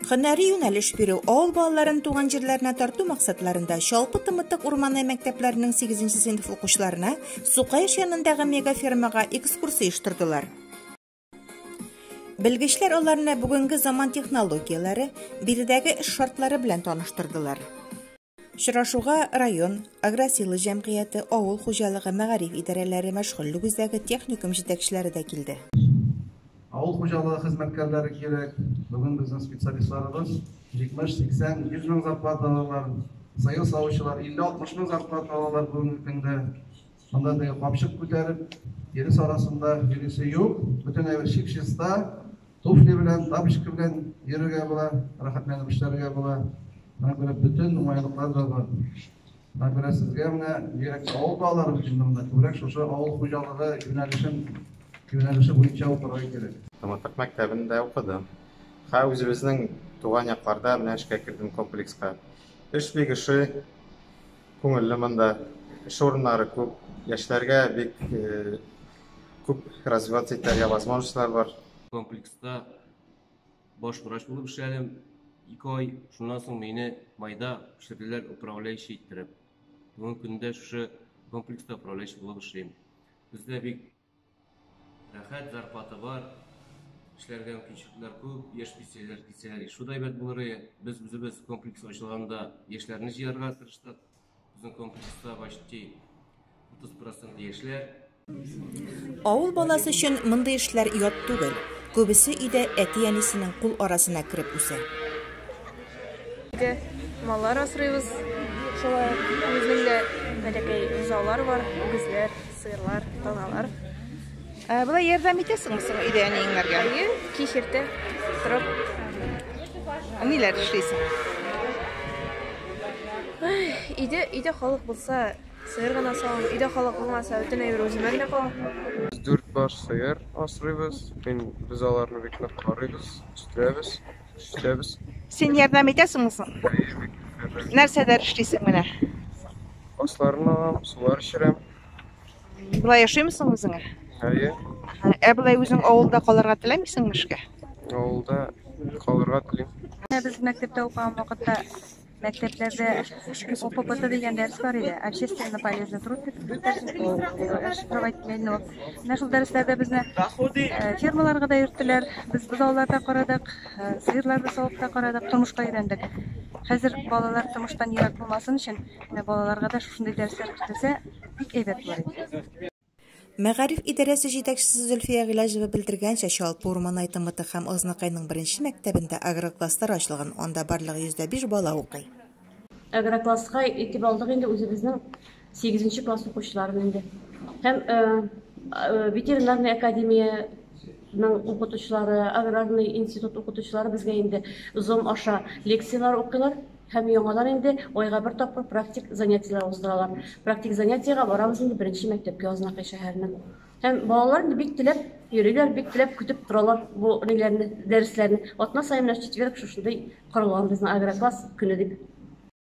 Һөнәри юнәлеш бирү, авыл балаларын туган җирләренә тарту максатларында Чалпы Тымытык Урманай мәктәпләренең сигезенче сыйныф укучыларына Сукаеш янындагы мегафермага экскурсия оештырдылар. Белгечләр аларны бүгенге заман технологияләре, биредәге эш шартлары белән таныштырдылар. Очрашуга район, Агросила җәмгыяте, авыл хуҗалыгы, мәгариф идарәләре, мәшгульлек үзәге, техникум җитәкчеләре дә килде. Авыл хуҗалыгы хезмәткәрләре кирәк. Бүген безнең специалистларыбыз 70, 80, 100 мең зарплата алалар. Сыер савучылар 50-60 мең зарплата алалар бүгенге көндә. Монда теге капчык күтәреп, тирес арасында йөрисе юк. Бөтен әйбер чип-чиста. Туфли белән, тапочка белән йөрергә була, рәхәтләнеп эшләргә була. Менә күрә бөтен уңайлыклар да бар. Менә күрә сезгә менә бигрәк тә авыл балалары өчен монда күбрәк шушы авыл хуҗалыгы юнәлешен юнәлеше буенча укырга кирәк. Тымытык мәктәбендә укыдым. Һә үзебезнең туган якларда менә эшкә кердем комплекска. Эш бик ошый, күңелле монда. Эш урыннары күп, яшьләргә бик күп развиваться итәргә возможностьлар бар. Комплекста баш врач булып эшләдем 2 ай. Шуннан соң мине майда күчерделәр управляющий иттереп. Бүгенге көндә шушы комплекста управляющий булып эшлим. Бездә бик рәхәт, зарплата бар, эшләргә мөмкинчелекләр күп, яшь пенсионерлар килсәләр, шул да әйбәт булыр иде. Без үзебез комплекс ачылганда яшьләрне җыярга тырыштык. Безнең комплекста почти 30 процент яшьләр. Авыл баласы өчен мондый эшләр ят түгел. Күбесе өйдә әти-әнисенең кул арасына кереп үсә. Өйдә маллар асрыйбыз. Шулай ук безнең дә бәләкәй бозаулар бар, үгезләр, сыерлар, таналар. Ә болай ярдәм итәсеңме соң өйдә әниеңнәргә? Әйе, кич иртә торып. Ниләр эшлисең? Өйдә, өйдә халык булса, сыер гына савам. Өйдә халык булмаса, бөтен әйбер үземә генә кала. Без дүрт баш сыер асрыйбыз. Мин, без аларны бик нык карыйбыз, үстерәбез, үстерәбез. Син ярдәм итәсеңме соң? Әйе, бик ярдәм итәм. Нәрсәләр эшлисең менә? Асларын алам, сулар эчерәм. Болай ошыймы соң үзеңә? Әйе. Ә болай үзең авылда калырга теләмисеңме эшкә? Авылда калырга телим. Менә без мәктәптә укыган вакытта мәктәпләрдә ОППТ дигән дәрес бар иде. Общественно полезный труд дип расшифровать ителә ул. Менә шул дәресләрдә безне фермаларга да йөрттеләр. Без бозаулар да карадык, сыерлар да савып та карадык, тормышка өйрәндек. Хәзер балалар тормыштан ерак булмасын өчен, менә балаларга да шушындый дәресләр кертелсә, бик әйбәт булыр иде. Мәгариф идарәсе җитәкчесе Зөлфия Гыйләҗева белдергәнчә, Чалпы Урманай ТМТ һәм Азнакайның беренче мәктәбендә агрокласслар ачылган, анда барлыгы 105 бала укый. Агрокласска итеп алдык инде үзебезнең сигезенче класс укучыларын инде. Һәм ветеринарный академиянең укытучылары, аграрный институт укытучылары безгә инде Zoom аша лекцияләр укыйлар. Һәм яңадан инде айга бер тапкыр практик занятиеләр уздыралар. Практик занятиегә барабыз инде беренче мәктәпкә Азнакай шәһәренә. Һәм балалар инде бик теләп йөриләр, бик теләп көтеп торалар бу ниләрне, дәресләрне. Атна саен менә четверг шушындый корылган безнең агрокласс көне дип.